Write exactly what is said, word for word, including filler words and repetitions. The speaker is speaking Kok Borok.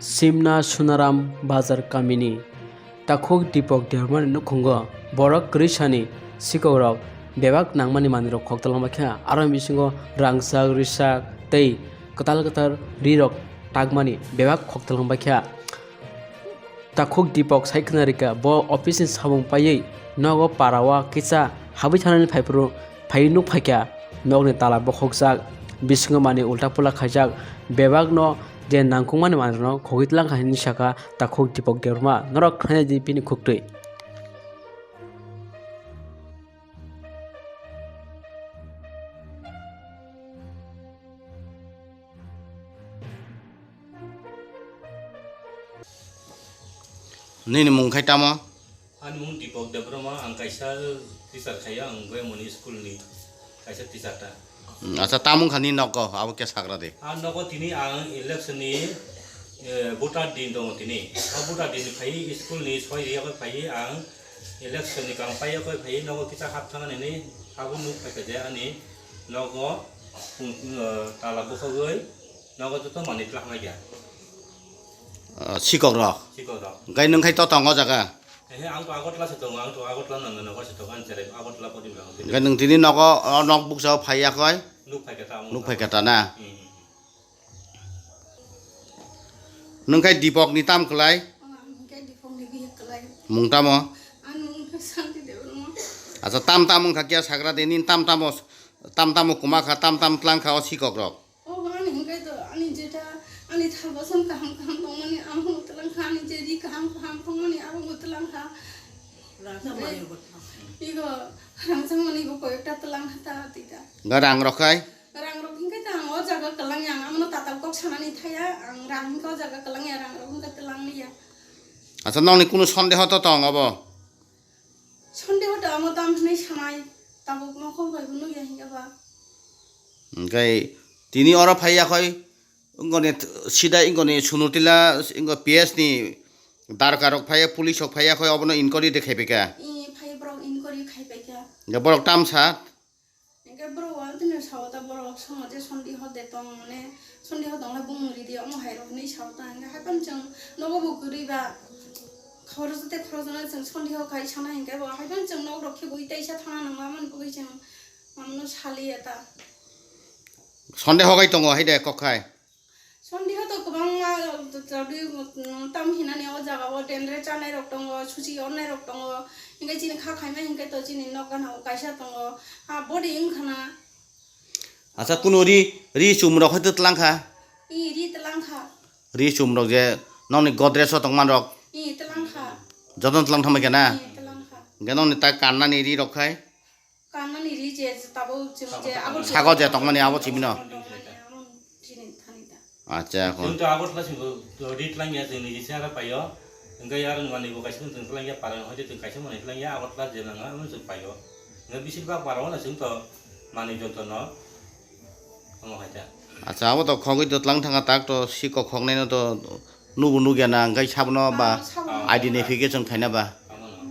Simna Sunaram Bazar kamini takhuk Dipok Debbarmani nukhungo borok kwrwisani sikokrok bebak nangmani manwirok khoktalangbaikha. Aro bisingo rangchak, rwchak tei kwtal kwtal rirok takmani bebak khoktalangbaikha. Takhuk Dipok sai khna rikha, bo office ni samung paiwi nogo para o kisa habwi thanani phaiphuru phaiwi nuk phaikha, nokni tala bokhokjak, bisingo manwi ulta pula khaijak, bebakno je nangkukmani manwirokno khogwi tlangkha hinwi sakha Takhuk Dipok Debbarma. Norok khnaidi bini khuktwi. Nini mung khai tamo? Ani mung Dipok Debbarma, ang kaisa teacher khayo, ang Goyamoni school ni kaisa teacher ta. Hmm, acha, tamung kha nini nogo, abo khe sagra de. A nogo tini ang election ni, eh, voter din tongo tini. A voter din phai school ni soi riya phai ang election ni kang pai phai nogo kisa hap thang ani ni abo nuk phai kha je ani nogo, eh, tala bukhogwi nogo joto manwi tlak nai kha. Ah, sikok rok. Sikok rok. Gai nung khai to tongo jaga. Ehe, ang to Agartala se tongo, ang to Agartala nang nang se tongo, ang cherep Agartala podi bang. Gai nung tini nogo, o nok buksa phai ya koi? Nuk phai kata, nuk phai kata na. Hmm. Nung khai Dipok ni tam klai? Oh, ang khai Dipok ni bihik klai. Mung tamo? Ang mung Santi Debbarma. Acha, tam tam wngkha kya sagra de, nin tam tamo, tam tamo kuma kha, tam tam tlang kha o sikok rok. O ani hwnkhe to ani jeta ani thalbasan kaham kaham tongmani amo twlang kha, ani je ri kaham kaham tongmani abo bo twlang kha. Rangchak manwi bo twlang kha. Igo rangchak manwi bo koyekta twlang kha ta tita. Ga rang rok khai? Rang rok hwnkhe ta ang o jaga kwlang ya, ang amono tatal kok sanani thaya, ang rang hwnkhe o jaga kwlang ya, rang rok hwnkhe twlang ya. Acha, nokni kunu sondeho to tong obo? Sondeho to amo tam hwnwi sanai, tabuk nokhor bai bo nukya hwnkhe ba. Hwnkhe tini oro phaiya khoi, wngoni th-, sida wngoni Sunutila, wngko P S ni darka rok phaiya, police rok phaiya khoi, obono inquiry de khaipai kha. I phai borok inquiry khaipai kha. Hwnkhe borok tam sa? Hwnkhe borok wal tini sao ta borok somo je sondeho de tong mane, sondeho tong le bung ridi omo hai rok hinwi sao ta, hwnkhe hai phano chwng nogo bo kwrwi ba khoroksa tei khoroksa no chwng sondeho khai sana hwnkhe bo hai phano chwng nok rok khe bui teisa thana nangma mani bagwi chwng. Mamno saliya ta. Sondeho khai tongo, hai de kok khai. Sondeho to kwbangma, tam hinani o jaga o dendre chanai rok tongo, suchi ornai rok tongo, hingke chini kha khaima hingke to chini nok gana o kaisa tongo, ha body wngkha na. Acha, kuno ri, ri chum rok hai to tlang kha? I, ri tlang kha. Ri chum rok je nokni Godrej o tongma rok? I, tlang kha. Jotono tlang thangma khe na? I, tlang kha. Hingke nokni ta kannani ri rok khai? Kannani ri je tabuk chwng je abo sago je tongmani abo chibino. Tongmani amo chini thani da. Acha, chwng to Agartala simi ri tlang ya, chwng niji se aro paio. Hingke aro manwi bo kaisa chwng tlang ya, para hoi chwng kaisa manwi tlang ya, Agartala je nang amo chwng paio. Hingke bisir bak para o na chwng to manwi joto no omo hai ta. Acha, abo to khogwi to tlang thanga tak to sikok khoknai no to nubu nugya na, hingke sabono ba. Ah, sabo. Identification khaina ba.